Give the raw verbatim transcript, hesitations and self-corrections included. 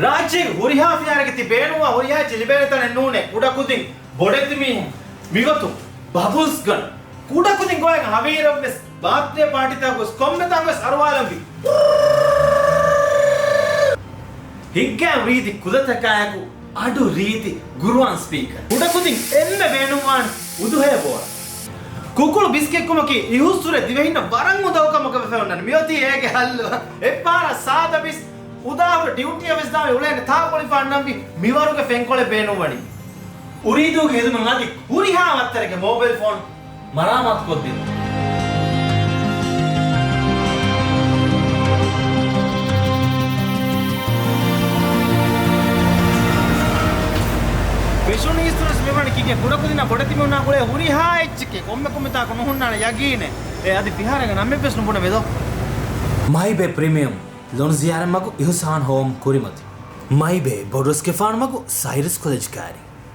ރާއްޖޭގެ ހުރިހާ ފިހާރައިގަ ތި ބޭނުންވާ ހުރިހާ އެއްޗެއް ލިބޭނެ ތަނެއް ނޫނޭ. ކުޑަކުދިން ބޮޑެތި މީހުން، މިގޮތުން ބަބުލްސް ގަން، ކުޑަކުދިން ގޮވައިގެން ހަވީރަށްވެސް ބާތްޑޭ ޕާޓީތަކު ގޮސް ކޮންމެ ތާނގަވެސް އަރުވާލަންވީ. ހިތްގައިމު ރީތި ކުލަތަކާއެކު އަޑު ރީތި ގުރުއާން ސްޕީކަރ. ކުޑަކުދިން އެންމެ ބޭނުންވާން އުދުހަޔަ ބޯޅަ. ކުކުޅު ބިސް ކެއްކުމަކީ އިހުއްސުރެ ދިވެހިންނަށް ވަރަށް އުދަގޫ ކަމަކަށް ވެފަ އޮންނާނެ. މިއޮތީ އޭގެ ހައްލު. އެއްފަހަރާ ސާދަ ބިސް އުދާހުރެ ޑިއުޓީއަށް ވެސް ދާން އުޅޭނެ ތާކުޅިފަ އަންނަންވީ މިވަރުގެ ފެންކޮޅެއް ބޭނުންވަނީ. އުރީދޫގެ ހިދުމަތް އަދި ހުރިހާ ވައްތަރެއްގެ މޯބައިލް ފޯން މަރާމާތުކޮށްދިނުން. ފެޝަން އިސްތުރަސް މިވަނީ ކީކޭ ކުޑަކުދިންނާ ބޮޑެތިމީހުންނާ ގުޅޭ ހުރިހާ އެއްޗެކޭ ކޮންމެ ކޮންމެ ތާކު ނުހުންނާނެ ޔަގީނޭ. އެ އަދި ފިހާރައިގަ ނަމެއްވެސް ނުބުނެވޭ ދޯ. މައިބޭ ޕްރީމިއަމް ލޮނު ޒިޔާރަތް މަގު އިހުސާން ހޯމް ކުރިމަތި. މައިބޭ ބޮޑުރަސްގެފާނު މަގު ސައިރަސް ކޮލެޖް ކައިރި.